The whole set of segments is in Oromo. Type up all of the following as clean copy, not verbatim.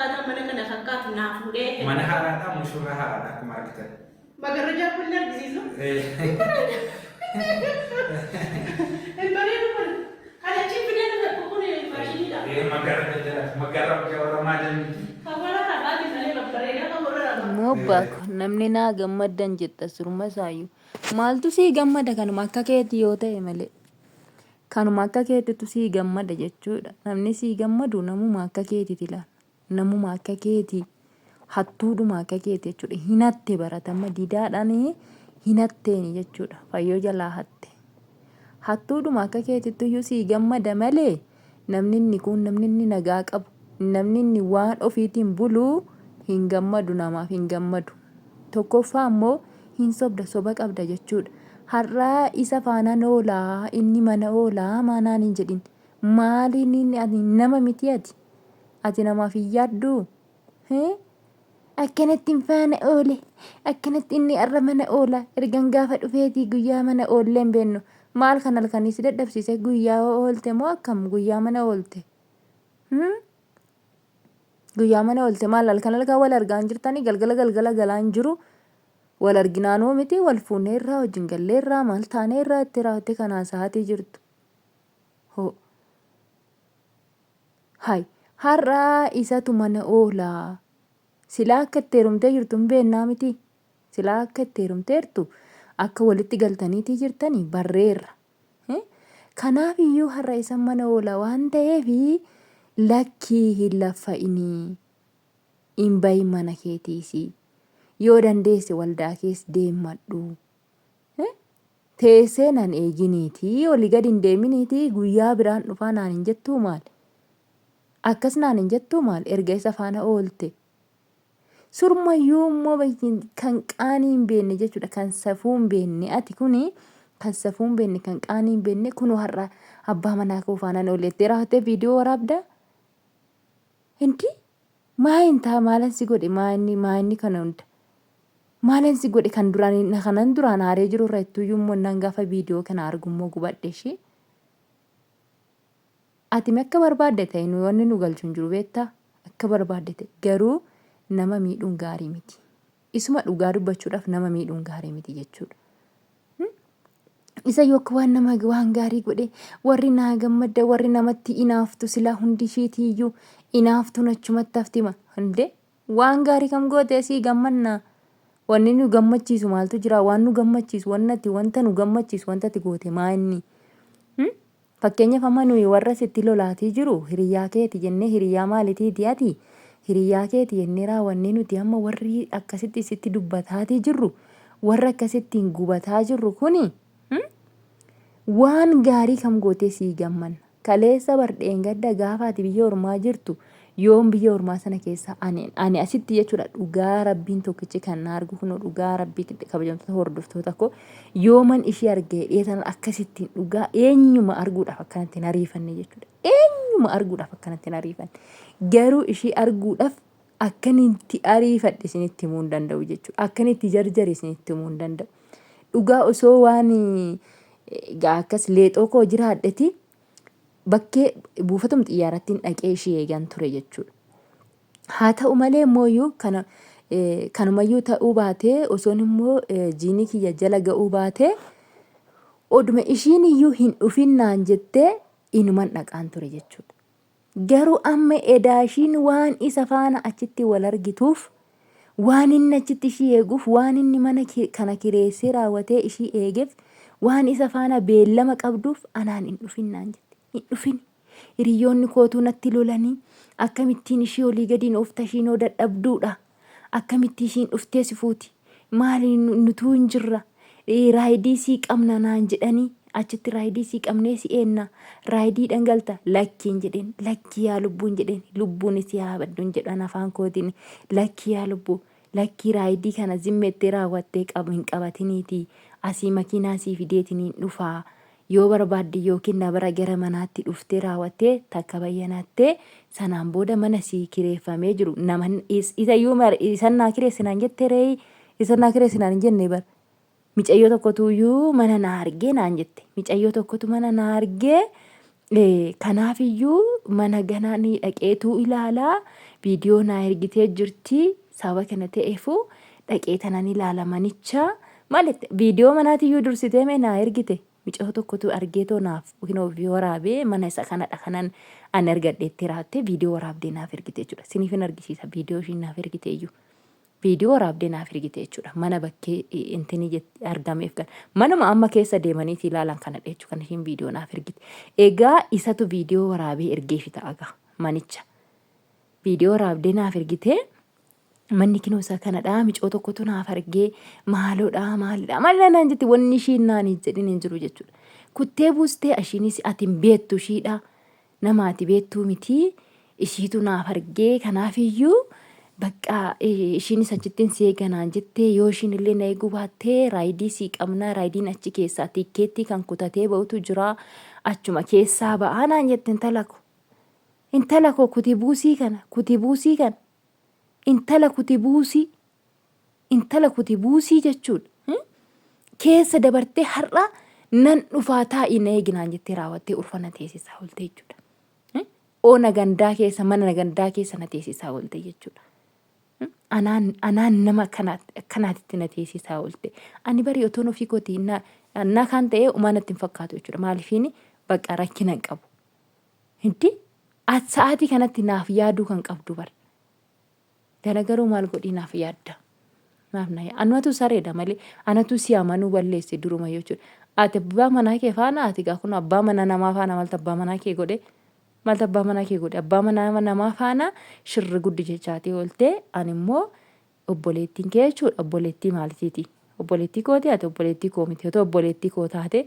Akkaataa mana kana fakkaatu naa fuudhee. Mana haaraadha, mushurraa haaraadha akkuma argitan. Magarrajaa kun ni argisiisu. Hin bareedu kun. Kan achi fidee dhufe kun faashiniidha. Magarraja jala, magarraja warra maadamiiti. Kan warra rabaati malee babbareedaa kan warra rabaa. Moobbaako namni naa gammaddan jetta surma isaayyuu. Maaltu sii gammada kanuma akka keetii yoo ta'e malee. Kanuma akka keetitu sii gammada jechuudha. Namni sii gammadu namuma akka keetiiti laala. Namuma akka keetii hattuudhuma akka keeti jechuudha. Hin hatte baratama didaadhaan hin hatteeni jechuudha. Fayyoo jalaa hatte. Hattuudhuma akka keetittuyyuu sii gammada malee namni inni kun namni inni nagaa qabu namni inni waan ofiitiin bulu hin gammadu namaaf hin gammadu. Tokkoffaa immoo hin sobda soba qabda jechuudha. Har'aa isa faanaan oolaa inni mana oolaa maanaan hin jedhin. Maaliin inni ati nama miti ati? Ati namaaf hin yaadduu? Hee? Akkanatti hin faana oole. Akkanatti inni har'a mana oola. Ergan gaafa dhufeetii guyyaa mana oollee hin beennu. Maal kan halkanii si dadhabsiise guyyaa oolte moo akkam guyyaa mana oolte? Hmm? Guyyaa mana oolte maal halkan halkan wal argaa hin jirtanii galgala galgala galaa hin jiru. Wal arginaanuu miti wal fuuneerraa wajjin galleerraa maal taaneerraa itti raawwatte kanaa sa'aatii jirtu. Hoo. Hay har'a isatu mana oola. Silaa akka itti heerumtee jirtu hin beennaa miti. Silaa akka itti heerumteertu akka walitti galtaniitii jirtani barreerra. Kanaaf iyyuu har'a isa mana oola waan ta'eef lakkii hin laffa'inii. Hin bahin mana keetiisi. Yoo dandeesse waldaa kees deemmadhu. Teessee nan eeginiitii olii gadi hin deeminiitii guyyaa biraan dhufaa naan hin jettuu maal? Akkas naan hin jettuu maal? Erga isa faana oolte. Surmayyuu immoo kan qaanii hin beekne jechuudha. Kan safuu hin beekne ati kuni kan safuu hin beekne kan qaanii hin beekne kunoo har'a abbaa manaa koo faanaan oolettee raawwattee viidiyoo waraabdaa? Hindi maa hin taa maalan si godhe maa inni maa inni kana hunda? Maalan si godhe kan duraan kanan duraan aaree jiru irra ittuuyyuu immoo nan gaafa viidiyoo kana argu immoo gubadhe ishee. Ati akka barbaadde ta'e nu wanni nu galchu hin jiru beektaa akka barbaadde ta'e garuu nama miidhuun gaarii miti. Isuma dhugaa dubbachuudhaaf nama miidhuun gaarii miti jechuudha. Isa yoo akka waan nama waan gaarii godhe warri naa gammadda warri namatti inaaftu silaa hundi ishiitiiyyuu inaaftuun achumatti haftima. Hundee Waan gaarii kam goote sii gammanna? Wanni nu gammachiisu maaltu jira? Waan nu gammachiisu wanna ati wanta nu gammachiisu wanta ati goote maa inni? Hmm? Fakkeenyaaf amma nuyi warra sitti lolaatii jiru hiriyaa keeti jennee hiriyaa maalitiiti ati? Hiriyaa keeti jennee raawwannee nuti amma warri akkasitti sitti dubbataatii jirru warra akkasittiin gubataa jirru kuni hmm? Waan gaarii kam gootee sii gammanna? Kaleessa bar dheengadda gaafa ati biyya ormaa jirtu yoom biyya ormaa sana keessa ani ani asitti jechuudha dhugaa rabbiin tokkichi kan na argu kunoo dhugaa rabbii kabajamtoota hordoftoota koo yooman ishii argee dheetan akkasittiin dhugaa eenyuma arguudhaaf akkanatti hin ariifanne jechuudha eenyuma arguudhaaf akkanatti hin ariifanne garuu ishii arguudhaaf akkan itti ariifadhe isinitti himuu hin danda'u jechuudha akkan itti jarjare isinitti himuu hin danda'u dhugaa osoo waan egaa akkas leexoo koo jiraadheti bakkee buufatuma xiyyaarattiin dhaqee ishii eegan ture jechuudha. Haa ta'u malee immoo kana kanumayyuu ta'uu baatee osoon immoo jiinii kiyya jala ga'uu baatee oduma ishiin iyyuu hin dhufin naan jettee inuman dhaqaan ture jechuudha. Garuu amma edaa ishiin waan isa faana achitti wal argituuf, waan inni achitti ishii eeguuf, waan inni mana kana kireessee raawwatee ishii eegeef, waan isa faana beellama qabduuf anaan hin dhufin naan jette. Hin dhufin. Hiriyoonni kootuu natti lolanii akkamittiin ishii olii gadiin oofta ishiin hoo dadhabduudha. Akkamitti ishiin dhuftee si fuuti? Maali nutuu hin jirra. Raayidii sii qabna naan jedhanii achitti raayidii sii qabnee si eenna. Raayidiidhaan galta lakkiin jedheen lakkii yaa lubbuun jedheen lubbuun si haa badduun jedhan afaan kootiin lakkii yaa lubbuu lakkii raayidii kana zimmettee raawwattee qabu hin qabatiniitii asii makiinaa sii fideetiniin dhufaa Yoo barbaadde yookiin na bira gara manaatti dhuftee raawwattee takka bayyanattee sanaan booda mana sii kireeffamee jiru nama isayyuu isan naa kireesse naan jette ree isan naa kireesse naan hin jenne bar micayyoo tokkotu iyyuu mana naa argee naan jette micayyoo tokkotu mana naa argee Kanaafiyyuu mana ganaa ni dhaqeetuu ilaalaa viidiyoo naa ergitee jirti sababa kana ta'eefu dhaqee tanan ilaala manicha maal jette viidiyoo manaatiyyuu dursitee mee naa ergite micoo tokkotu argeetoo naaf kinoo waraabee mana isa kanadha kanan ani argadheetti raattee viidiyoo waraabdee naaf ergite jechuudha siniif hin argisiisa viidiyoo ishiin naaf ergite iyyuu. Viidiyoo waraabdee naaf ergite jechuudha. Mana bakkee intini argameef kan manuma amma keessa deemaniiti ilaalan kanadha jechuudha kan ishiin viidiyoo naaf ergite. Egaa isatu viidiyoo waraabee ergeefi ta'a gaa manicha. Viidiyoo waraabdee naaf ergite manni kinoo isa kanadha micoo tokkotu naaf argee maaloodha maalidha maalidha naan jetti wanni ishiin naan hin jedhin hin jiru jechuudha. Kuttee buustee ashiinis ati hin beektu ishiidha. Nama ati beektuu miti ishiitu naaf argee kanaafiyyuu bakka ishiinis achittiin si eega naan jettee yoo ishiin illee na eeguu baattee raayidii sii qabnaa raayidiin achi keessaa tiikkeettii kan kutatee ba'utu jira achuma keessaa ba'aa naan jette intala ko. Intala koo kuti buusii kana kuti buusii kana intala kuti buusii intala kuti buusii jechuudha. Keessa dabartee har'a nan dhufaa taa'ii na eegi naan jettee raawwattee urfa na teessisaa oolte jechuudha. Ona gandaa keessa mana gandaa keessa na teessisaa oolte jechuudha. Anaan anaan nama akkanaatitti na teessisaa oolte. Ani bari otoon ofii kootii na kan ta'e umaa natti hin fakkaatu jechuudha. Maaliifiin bakka rakkina hin qabu. Hindi ati sa'aatii kanatti naaf yaaduu kan qabdu bar. Gana garuu maal godhii naaf yaadda? Naaf na anatu sareedha malee anatu si amanuu balleesse duruma jechuudha. Ati abbaa manaa kee faana ati gaa kun abbaa mana namaa faana malta abbaa manaa kee godhe malta abbaa manaa kee godhe abbaa manaa namaa faana shirri guddi jechaatii ooltee ani immoo obboleettiin kee jechuudha obboleettii maalitiiti obboleettii kooti ati obboleettii koo miti otoo obboleettii koo taate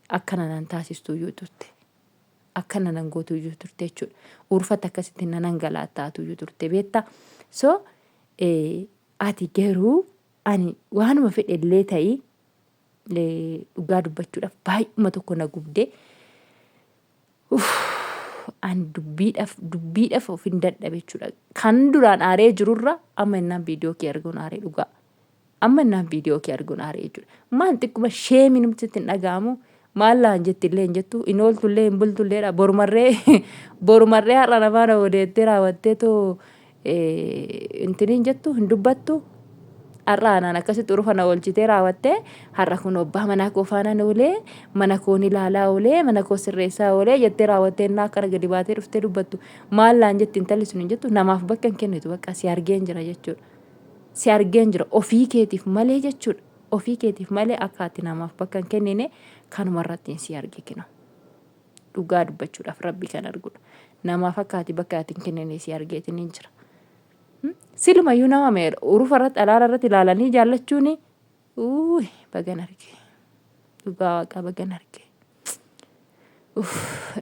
akkana nan taasistuyyuu turte. Akkana nan gootuyyuu turte jechuudha. Urfatti akkasitti nan hangalaattaatuyyuu turte beektaa. So ati garuu ani waanuma fedhe illee ta'ii dhugaa dubbachuudhaaf baay'uma tokko na gubde. Ani dubbiidhaaf dubbiidhaaf of hin dadhabe jechuudha. Kan duraan aaree jirurra amma innaan viidiyoo kee arguun aaree dhugaa. Amma innaan viidiyoo kee arguun aaree jechuudha. Maal xiqquma sheemii numti sitti hin dhaga'amu. Maal laan jetti illee hin jettu. Hin ooltu illee hin bultu illeedha. Borumarree borumarree har'a na faana odeettee raawwattee too intini hin jettu hin dubbattu. Har'a anaan akkasitti urufa na oolchitee raawwattee har'a kun abbaa manaa koo faanaan oolee mana koon ilaalaa oolee mana koo sirreessaa oolee jettee raawwattee innaa akkana gadi baatee dhuftee dubbattu. Maal laan jetti intalli sun hin jettu namaaf bakka hin kennitu bakka si argeen jira jechuudha. Si argeen jira ofii keetiif malee jechuudha. Ofii keetiif malee akka ati namaaf bakka hin kennine kanuma irrattiin si arge kino. Dhugaa dubbachuudhaaf rabbi kan arguudha. Namaaf akka ati bakka ati hin kennine si argeetiin hin jira. Silumayyuu nama meera urufa irratti alaala irratti ilaalanii jaallachuuni uuy bagan arge. Dhugaa waaqaa bagan arge. Uff.